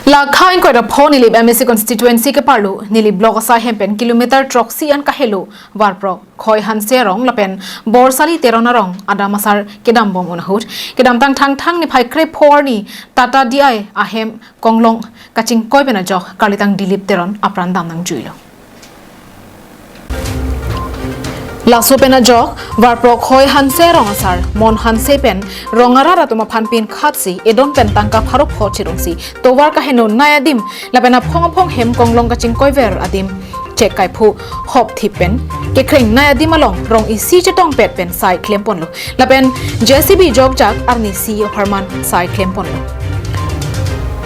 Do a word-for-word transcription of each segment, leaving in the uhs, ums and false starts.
Lakha ingkoi ra pho Nilip M A C constituency ke-arlo Nilip block asai hem pen kilometer throksi an kahelo Varprok Khoi Hanse Rong lapen Borsali Teron arong adam asar kedam bom un ahut kedamtang Thangthang niphai krepho arni Tata D I ahem konglong kachingkoi pen ajok karlitang Dilip Teron apran dam nangjuilo. Laso pen ajok Varprok Khoi Hanse Rong asar Mon Hanse pen rong arat atum aphan pinkhatsi edon pen tangka pharo pho chirungsi tovar kaheno nei adim lapen aphong aphong hem konglong kachingkoi ver adim chek kaiphu hop thip pen kekrengnei adim along rong isi chetongpet pen sai klemponlo. Lapen J C B jokjak arnisi apharman sai klemponlo.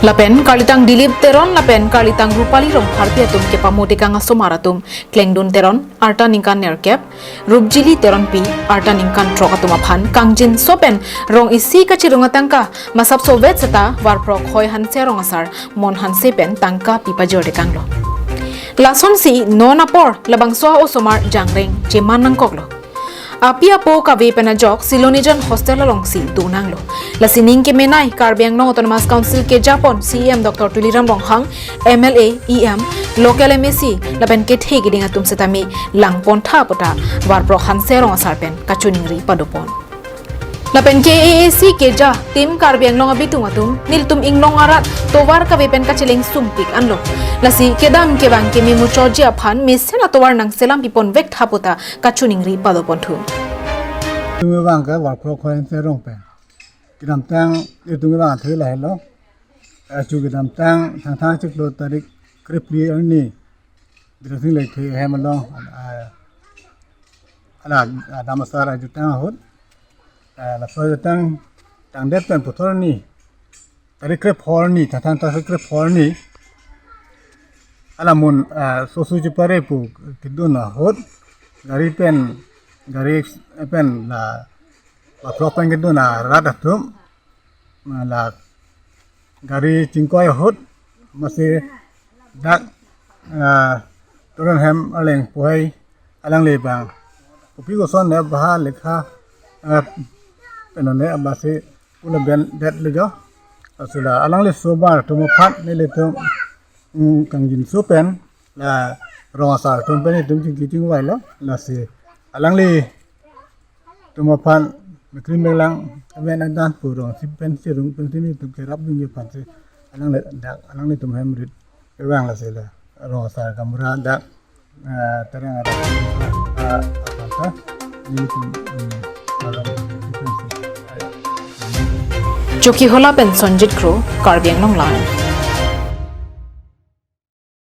Lapen karlitang Dilip Teron lapen karlitang Rupali Rongpharpi atum kepamodikang asomar atum Klengdun Teron, arta ningkan nerkep, Rupjili Teronpi, arta ningkan throk atum aphan kangjinso pen rong isi kachirung atangka masapso vet seta Varprok Khoi Hanse Rong asar Mon Hanse pen tangka pipajordekanglo. Lasonsi non apor labangso a-osomar jangreng cheman nangkoklo. Api apo kave pen ajok Silonijan hostel alongsi donanglo. Lasi ning kemenei Karbi Anglong Autonomous Council kejapon C E M Doctor Tuliram Ronghang, M L A, E M, local M A C lapen kethe keding atum setame langpon tha puta Varprok Hanse Rong asar pen kachiningri padopon. Lapen K A A C keja Team Karbi Anglong abitung atum nelitum inglong arat tovar kave pen kacheleng sumpik anlo. Lasi kedam kevang keme muchotji aphan mesen atovar nangselam pipon vek tha puta kachiningri padopon thu. Tung vang ke Varprok Khoi Hanse Rong pen. Kedamtang itum vang athe lahelo. Achu kedamtang Thangthang chiklo tarik krephli arni Bidya Sing Lekthe hem along, ah, ala, ah, adam asar ajutang ahut. Ah, laso ajutang tangdet pen puthot arni tarik krepho arni, Thangthang tarik krepho arni. Ala mun, ah, sosu chipare pu kedun ahut. Gari pen, gari pen la, Varprok pen kedun arat atum. La gari chingkoi ahut, masi dak, ah, Teron hem arleng pohai alangli bang. Kopi koson ne baha lekha, ah, penone abasi pula ben det lejo. Asula alangli sobar atum aphan nelitum, mm, kangjinso pen la rong asar atum pen itum chingki chingvailo. Lasi alangli atum aphan mekri meklang aven adan pu rong si pen si rong pen si nelitum kerap dun aphan si alangli dak alanglitum hem rit kevang lasi la rong asar kamra dak, ah, terang ada, ah, apa ta nelitum, hmm, alam si pen si. Chokihola pen Sonjit Kro, Karbi Anglong Live.